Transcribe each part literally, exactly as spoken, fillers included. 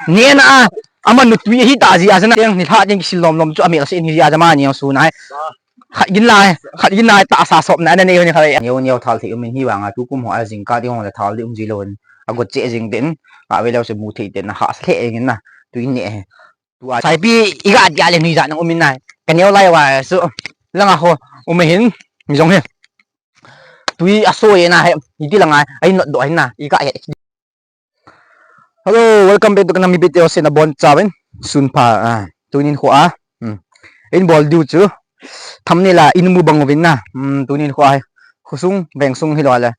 Nena a, aman nu tui hi ta ji a jana teng ni tha teng kisil lom lom chu amel se ni ji a jama ni su nai. Khat gin lai, khat gin lai ta sa sop na na nei ni kha. Neo neo thal thei um in hi vanga tu kum ho a jing ka ti hong le thal di um ji lo in. A got che jing den, a ve lo se mu thei den ha sa le jing na. Tui ne he. Tu a saipi i ga dia le nui ja nang um in nai. Ka neo lai wa su. Langa ho um hin mi jong he. Tui a so ye na he. I ti langa ai not do hin na. I ga he. Hello, welcome back to Kanam Mipi Teo Sena Bon Chavin. Sun pha, ah, tunin khu a. Hmm. In bol diu chu. Thumbnail a in mu bang uvin na. Hmm, tunin khu a. Khosung, veng sung hi lo le.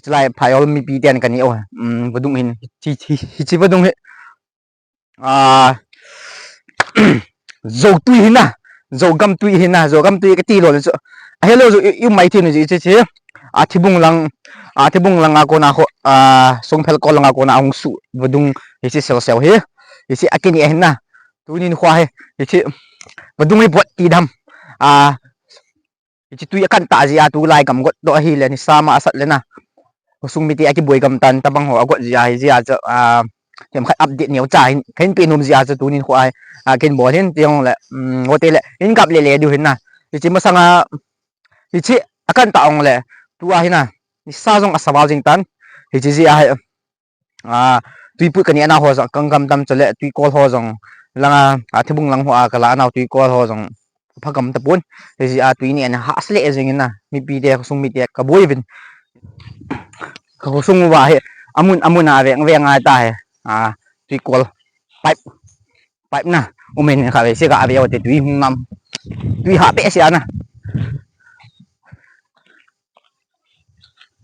Chulai phai ol mipi ten kani o. Hmm, vadung hin. Hi, hi, hi, chi vadung hi. Ah, Zo tui hin na. Zo gam tui hin na. Zo gam tui ka ti lo le chu. A hello zo i, i mai thi ni chi chi. A thibung lang, a thibung lang a kona ho, a songphel ko lang a kona hung su. Vadung hi chi sel sel hi. Hi chi akini hin na. Tunin khua hi. Hi chi vadung hi bot ti dam. A, hi chi tui akan ta ji a tu lai gam got to hi le ni sama asat le na. Khosung mite a kiboi gam tan tabang ho a got ji a hi ji a chu, a, hem khat update neo cha hin, khen pe nom ji a chu tunin khu a, a, ken bol hin ti hong le, um, hote le, in kap le le diu hin na. Hi chi masanga, hi chi akan ta hong le, tu a hin na, ni sa jong a saval jing tan, hi chi ji a hi, a, tui put kani ana ho jong kang gam tam chu le, tui kol ho jong, langa, a, thibung lang ho a kala ana tui kol ho jong, pha gam ta pon. Hi ji a tui ni ana ha sa le jing in na. Mipi te, khosung mite, ka boi vin. Ka khosung va he. Amun, amun a veng, veng a ta he. A, tui kol. Pipe. Pipe na. Umen kha ve, se ka ve o te tui hung nam. Tui ha pe se ana.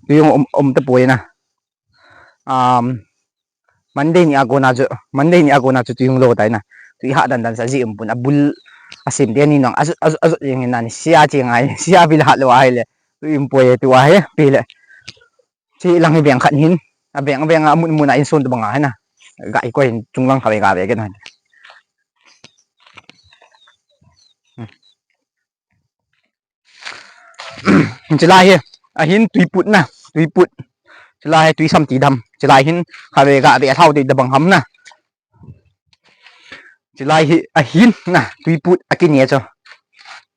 Tui hung um, um ta poi na. Um, Monday ni a kona chu, Monday ni a kona chu tui hung lo tai na. Tui ha dan dan sa ji um pun a bul a sim te ni nong. Azu, azu, azu jing na ni sia chi ngai, sia bil ha lo a hi le. Tui um poi tu a he, pi le. Chi lang hi veng khat hin. A veng, veng a mun, mun a in son tu bang a hi na. Ga i ko hin chung lang kha ve ga ve ke na. Chulai hi, ahin tui put na, tui put. Chulai hi tui sam ti dam. Chulai hin, kha ve ga ve a thau ti da bang ham na. Chulai hi, ahin na, tui put, akini a chu.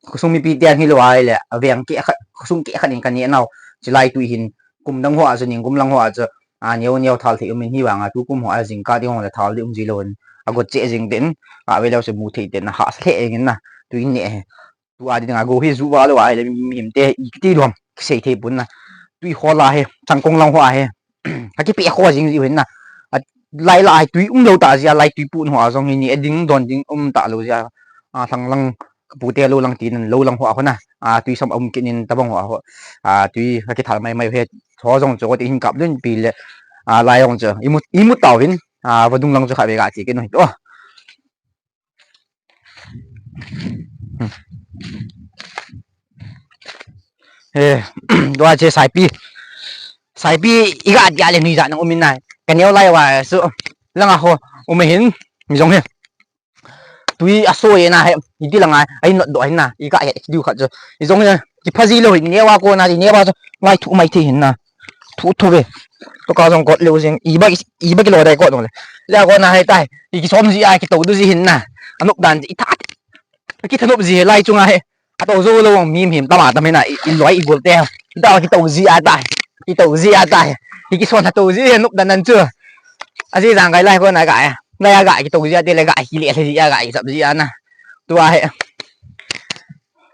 Khosung mipi te hi lo ai le, a veng ke khat, khosung ke khat in kani nau. Chulai tui hin, kum dang ho a chu, ning kum lang ho a chu. A neo neo thal thei um in hi vanga, tu kum ho a jing ka ti hong le thal di um ji lo in. A got che jing den, a ve lo se mu thei den, ha sa le jing in na. Tui ne he. Tu a dinga go hi ju va lo a hi le mi, mi him te i ti lom, kisei thei pun na. Tui ho la he, changkong lang ho a he. Ka kipe ho jing ji hin na. A lai la hi tui um lo ta ji a lai tui pun ho a jong hi ni e ding don ding um ta lo ji a. A thang lang ka pu te lo lang ti nan lo lang ho a ho na. A tui sam um kinin tabang ho a ho. A tui ka kithal mai mai he. Tho jong cho ti hin kap lun pi le. A lai jong cho. Imu, imu tau hin. A vadung lang cho kha ve ga ti kin ho. He, dua che saipi. Saipi i ga dia le nui ja nang um in nai. Ka neo lai wa su. Langa ho, um hin, mi jong he. Tui a so ye na he, i ti langa, ai not do hin na. I ga he, diu khat chu. I jong he, ki pha ji lo hin, neo wa ko na, neo wa chu. Lai thu mai thi hin na. Thu thu ve. To ka jong kot leu jing. I ba, i ba ki lo dai kot dong le. Le ko na hai tai. I ki som ji a ki to du ji hin na. Anop dan ji i tha. Ki thanop ji he lai chunga he. A to jo lo mi mi tama tam he na. I, i loi i gol te. Da ki to ji a tai. Ki to ji a tai. I ki son a to ji he nop dan nan chu. A ji jang kai lai ko na ga. Na ya ga ki to ji a te le ga ki le le ji a ga ki sap ji a na. Tu a he.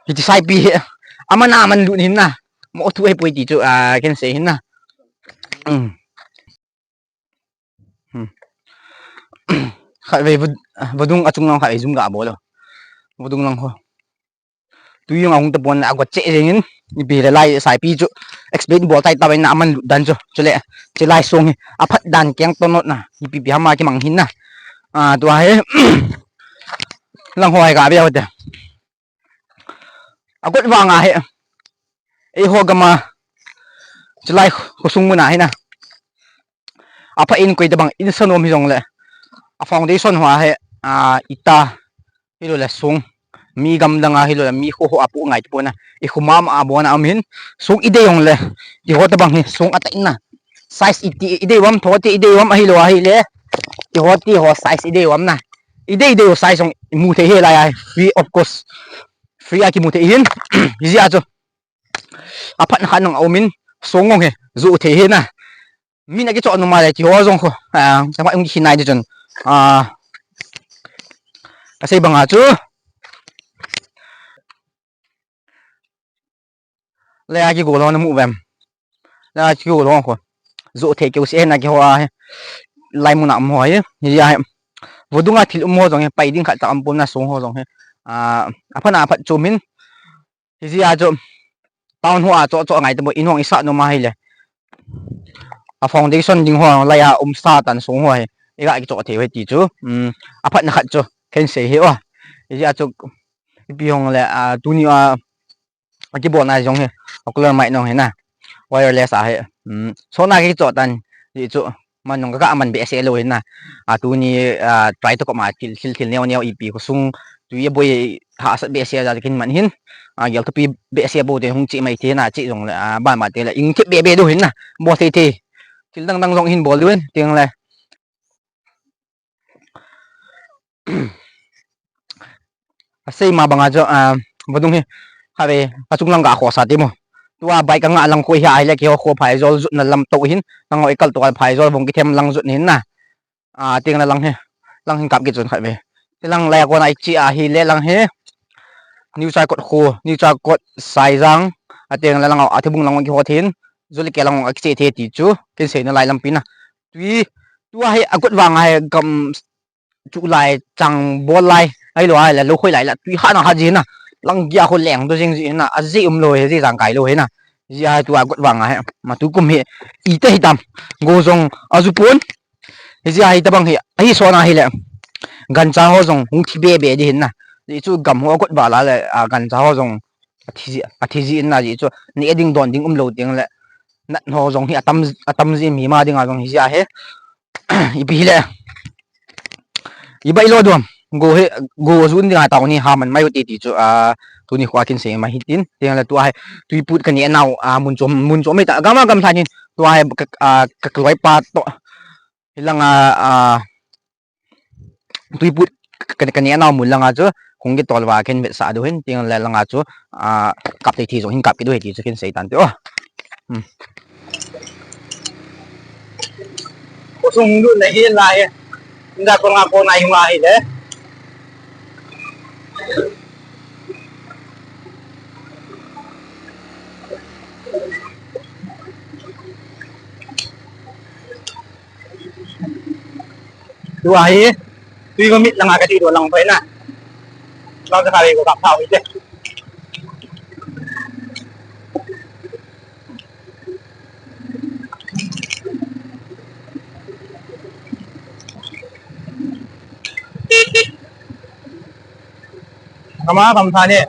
Hi ti saipi he. Ama na man lu hin na. Mo thu he poi ti chu a ken se hin na. Um. Hmm. Khatvei vud-, vadung achung lang khatvei jum ga bol lo. Vadung lang ho. Tui jong ahung tapon na agot che jeng in. Ipi le lai saipi chu. Explain bol tai ta na aman lut dan chu. Chule. Chulai song hi. Aphat dan keng to not na. Ipi pi hama kimang hin na. Ah, tua hi. Lang ho hai ga bia hote. Agot vang a he. Eiho gam a. Chulai khosung mun a hi na. Apha in koi tabang in sanom hi jong le. A foundation ho a he. A ita. Hi lo le sung. Mi gam dang a hi lo le mi ho ho apu ngai tapon na. I khuma ma a bon a um hin. Sung i dei jong le. Ti ho tabang hi sung a ta in na. Size i ti i dei vam tho ti i dei vam a hi lo a hi le. Keiho, keiho size idei u ham na. Idei, idei u size jong imu thei hi lai a. Free of cost. Free a kimu thei hin. Hijeh a chu. Aphatna khat nung aumin, song jong hi, joh thei hi na. Min akichoh nom a le, keiho jong khu, ah, chama ung khi nai di chun. Ah, kasei banga chu. Lei a kigol ho namu uvem. Lei a kigol ho khu. Joh thei keu se na keiho a hi. Lai mun a um ho hi. Hijeh a hi. Vodung a thil um ho jong hi, pai ding khat cha um pon na song ho jong hi. Ah, aphatna aphat chu min. Hijeh a chu, town ho a chu, chu ngai te mo, in hong isah nom a hile. A foundation ding ho, lai a um sa tan song ho hi. Iga kichoh thei u hi ti chu. Um, aphatna khat chu, khen sei hi o. Hijeh a chu, ipi hong le, a, tuni a, akibolna jong hi, a cooler mic nong hi na. Wireless a hi. Um, so na kichoh tan, hijeh chu, man nung ka, ka man behseh lou hin na. A tuni, a, try to kop ma thil, thil, thil neo neo ipi khosung tui aboi hahsat behseh a kin man hin. A, gel thupi behseh bou te hung chi mai thei na chi jong le, a, ban ma te le ing thep be be dou hin na. Bol thei thei. Thil dang dang jong hin bol dou hin, teng le. Asei ma banga chu, ah, vadung hi, khatvei, kachung lang ga khosa ti mo. Tua bike anga lang khu hi ahile keiho khu phaijol jutna lam to hin, nangho ikal to phaijol vong kithem lang jut hin na. Ah, teng le lang hi, lang hin kap kit chun khatvei. Ti lang lai a kona ichi ahile lang hi, New Chalkot khu, New Chalkot Saijang, ateng le lang a Thibung lang kiho thin, Jolike lang a kiche thei ti chu, kin seina lai lampi na. Tui, tua hi agot vang a hi gam chu lai, chang bol lai, ahilou ahile, lou khoi lai la, tui hat na hat ji na, lang gia khu leng to jing ji na, aji um lou hi, ji jang kai lou hi na, ji a tua got vang a hi, ma tukum hi, ite hitam, go jong, aju pon, hijeh a hitobang hi, ahi so na hile, gancha ho jong, hung thi be be di hin na, ji chu gam ho got va la le, a gancha ho jong, athi ji, athi ji in na ji chu, neh ding don ding um lou teng le, nat ho jong hi, atam, atam ji mi ma ding a jong hijeh a hi, ipi hile. Ibai lo dom. Go hi, go jun dinga tao ni ha man mai u ti ti chu, a, tuni khu a kin sei ma hi tin. Teng le tua hi, tuiput ka neh nau, a, mun chom, mun chom mai ta. Gam a gam tha hin. Tua hi, ka, a, ka, ka loi pa to. Hilang a, a, tuiput ka, ka neh nau mun lang a chu. Hung kitol va kin vetsah dou hin. Teng le lang a chu, a, kap thei thei jong hin kap kit dou hi ti chu kin sei tan ti o. Hmm. Khosung lut na hi lai. Inda ko nga ko nai hung ahi le. Tua hi, tui ko mit langa kati do lang pai na. Lang ka kare ko kap thau hi te. Kama kam tha ne,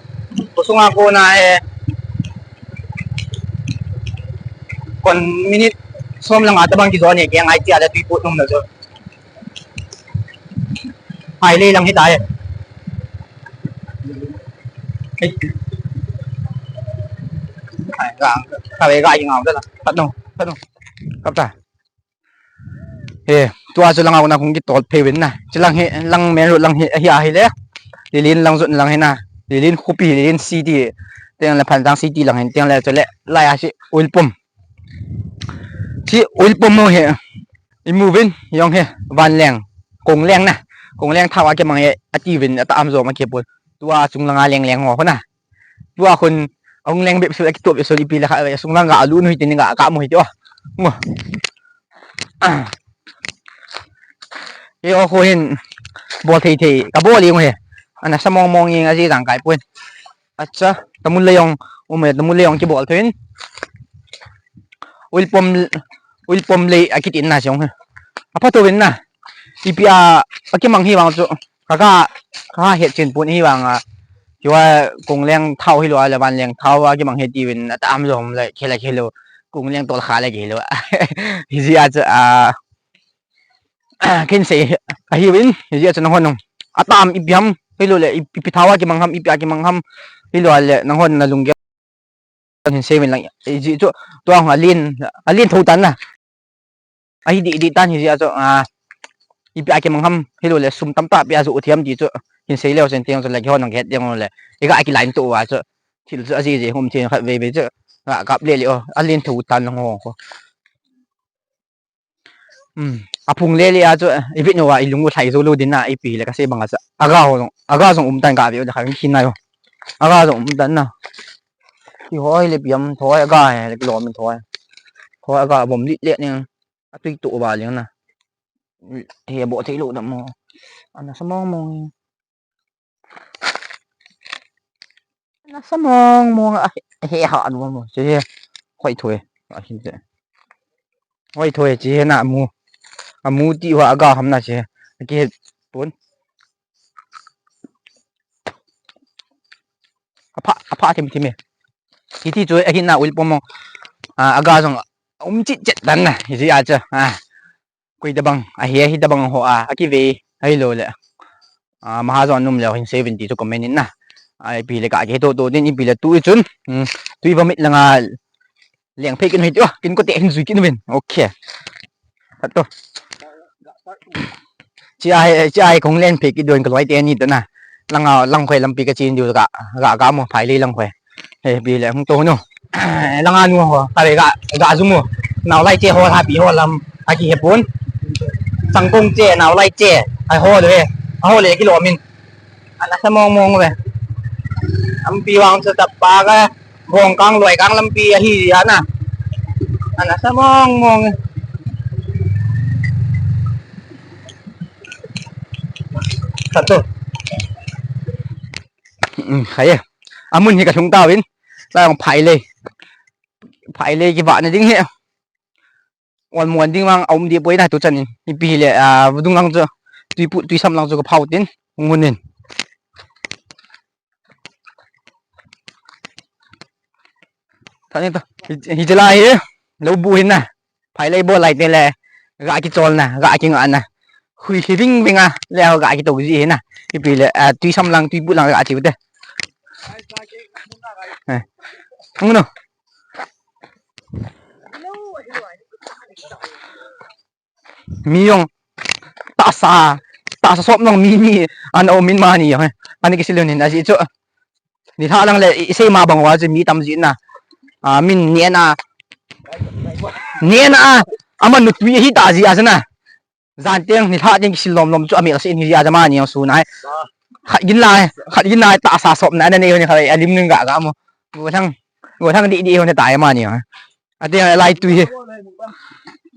khosung a ko na e, kon minute som langa tabang kijo ne, kei ngai tia le tuiput nung na jo. Hai le lang hi ta e. Hai, ga, ka ve ga i ngau da la. Pat nung, pat nung. Kap ta. He, tua chu lang a ko na hung kitol phei uvin na. Chu lang hi, lang main road lang hi, hi ahi le. Lilin lang jot lang hi na. Lilin khopi, Lilin city. Teng le Phanjang city lang hin, teng le chu le. Lai a si oil pump. Si oil pump mo he. I mu uvin, jong he. Vanleng. Kongleng na. Kongleng thao a kimang he. Ati uvin, ata am jo ma kipun. Tua chung lang a leng leng ho na. Tua khun, ahung leng bep sul, akitup bep sul, ipi le kha, sung lang ga alu nu hi tin ga ka mu hi ti o. Mu. He o khu hin, bol thei thei, ka bol ing he. Ana sa mong mong ing a ji dang kai pun. Acha, tamul le jong, um e, tamul le jong kibol thei in. Oil pump, oil pump le akitin na jong he. Apa to win na. Ipi a, akimang hi vang chu. Ka, ka, ka het chin pun hi vang a. Kiwa kongleng thao hi lo a le vanleng thao a kimang he ti uvin ata am jom le khela khelo. Kongleng tol kha le khelo. Hi ji a chu a. Kin sei ahi uvin, hi ji a chu na hon nung. Ata am ipi ham, hi lo le ipi, ipi thao a kimang ham, ipi a kimang ham. Hi lo a le na hon na lung ge. Hin sei uvin lang. Hi ji chu, tua hung a lin, a lin tho tan na. Ahi di, di tan hi ji a chu, a, ipi a kimang ham, hilou le sum tamtah pia chu u thiam ti chu, hin sei leu chen tiang chu le kihon nang het ding le, i ga kilain to uva chu, thil chu aji ji hum chen khat vei vei chu, ga kap le le o, alen tho tan lang ho ko. Um, aphung le le a chu, i vit nau a, i lung u thlai jou lou din na, ipi le ka sei bang a chu, aga ho jong, aga jong um tan ga ve u le kha khin nai o. Aga jong um tan na. Ki hoi le piam thoi aga he, le kilom thoi. Thoi aga bom lit le ning. Atui to uva leng na. He bo thei lou na mo. Ana sa mong mong. Ana sa mong mong a he ha nu mo. Che he. Hoi thoi. A hin che. Hoi thoi che he na mu. Amu ti uva aga ham na che. Ki he pon. Apha, apha thim thim e. Hiti chu ahin na ul pom mo. A, aga jong um chit chet dan na. Hiti a chu. A. Koi tabang, ahi, ahi tabang ho a, aki ve, ahilou le. A, maha jong num le hin seventy chu comment in na. A, ipi le ka ki to to din, ipi le tu chun. Hmm, tui va mit langa leng phei kin hoi ti, oh, kin ko te hin jui kin vin. Okay. Khat to. Chi a he, chi a he kong len phei ki don ka loi te ni to na. Langa, lang khoi lampi ka chin diu ka, ka, ka mo phai le lang khoi. He, bi le hung to no. Langa nu ho, ka ve ga, ga zu mo. Nau lai che ho tha pi ho lam, a ki he pon. Chang kong che, nau lai che, a ho le, a ho le ki lo min. Ana sa mong mong ve. Am pi wang sa ta pa ga, bong kang loi kang lam pi a hi ya na. Ana sa mong mong. Sa to. Um, khai e. Amun hi ka lhung tauvin. Lai ong phai le. Phai le ki va na ding he. Ol muan ding vang a um di poi na tu chan in. Ipi le, a, vudung lang chu. Tui pu, tui sam lang chu ka phau tin. Ngun in. Thani to. Hi, hi jela hi. Lo bu hin na. Phai lei bol lai te le, ga ki chol na, ga ki nga na. Hui hi ving ving a, le ga ki to ji hi na. Ipi le, a, tui sam lang, tui bu lang ga chi u te. Eh. Ang no. Mi jong. Tahsa, tahsa sop nong mi ni, an o min ma ni jong. Ani ki silun hin, a ji chu. Ni tha lang le, i sei ma bang uva chu mi tam ji na. A, min ni na. Ni na a, aman nu tui hi ta ji a na. Jan teng ni tha teng kisil lom lom chu a mel se ni ji a jama ni su nai. Khat gin lai, khat gin lai tahsa sop na na nei ho ni kha a lim ning ga ga mo. Go thang, go thang di di ho ni ta ma ni. A te lai tui he.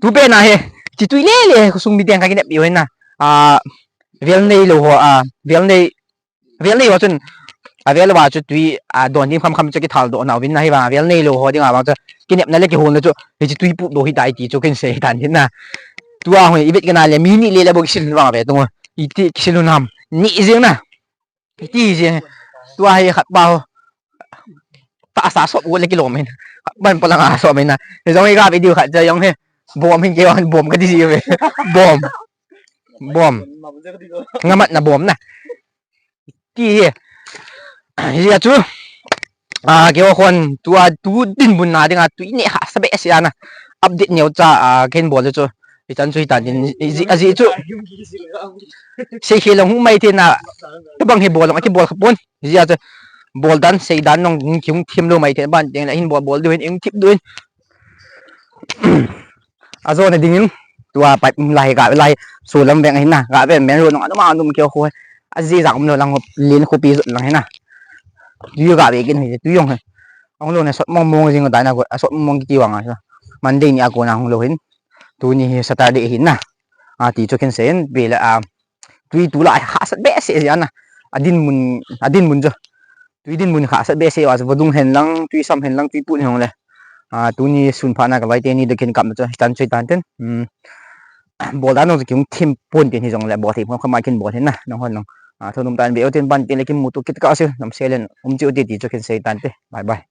Tu pe na he. Chi tui le le, khosung mi teng ka kinep bi ho na. A, vel nei lou ho a, vel nei Vel nei ho chun, a vel uva chu tui, a, don ding kham kham chu kithal doh nau vin na hi vang, a vel nei lou ho ding a vang chu, kinepna le kihol na chu, hichi tui put doh hi tai ti chu kin sei tan hin na. Tua hoi, i vet kana le, mi ni le le bo kisil vang ve tung, i ti kisil nam, ni jing na. I ti jing, tua hi khat pa ho. Tahsa sop u le kilom hin. Ban pa lang a sop hin na. Hi jong hi ka video khat cha jong hi. Bom hin ke wan bom ka ti ji ve. Bom. Bom. Ngamat na bom na. Ti hi. Hi a chu. A, keiho khon tua tu dinmun na dinga tui neh hahsa behseh a na. Update neocha, a, ken bol chu. Hichan chu hitan din. Ji, a ji chu. Sei khel long hu mai the na. Tabang hi bol long, a kibol kha pon. Ji a chu. Bol dan, sei dan long, hung thim lou mai the ban teng le hin bol bol diu hin, hung thip diu hin. A jo na ding in. Tua pai lai ga lai. Sulam veng hin na. Ga ven men ro nong anuma anum keiho khu. A ji jang um lou lang len khu pi lang hin na. Tui ga ve kin hi, tui jong hi. Ong lou ne sot mong mong jing dai na go, a sot mong mong kiti vang a. Monday ni a kona hung lou hin. Tuni hi Saturday hin na. A ti chu kin sei in, be le a. Tui tu la hahsat behseh ji a na. A dinmun, a dinmun chu. Tui dinmun hahsat behseh a chu vadung hen lang, tui sam hen lang, tui put hen le. A, tuni sun pha na ka vai te ni de kin kap na chu, tan chu tan ten. Hmm. Bol dan nong chu ki hung thim pon tin hi jong le bol thei kham kham a kin bol hin na, nang hon nong. A, thonum tan be o tin ban tin le kin mu tu kit ka se, nam se len, um chi o ti ti chu kin sei tan te. Bye bye.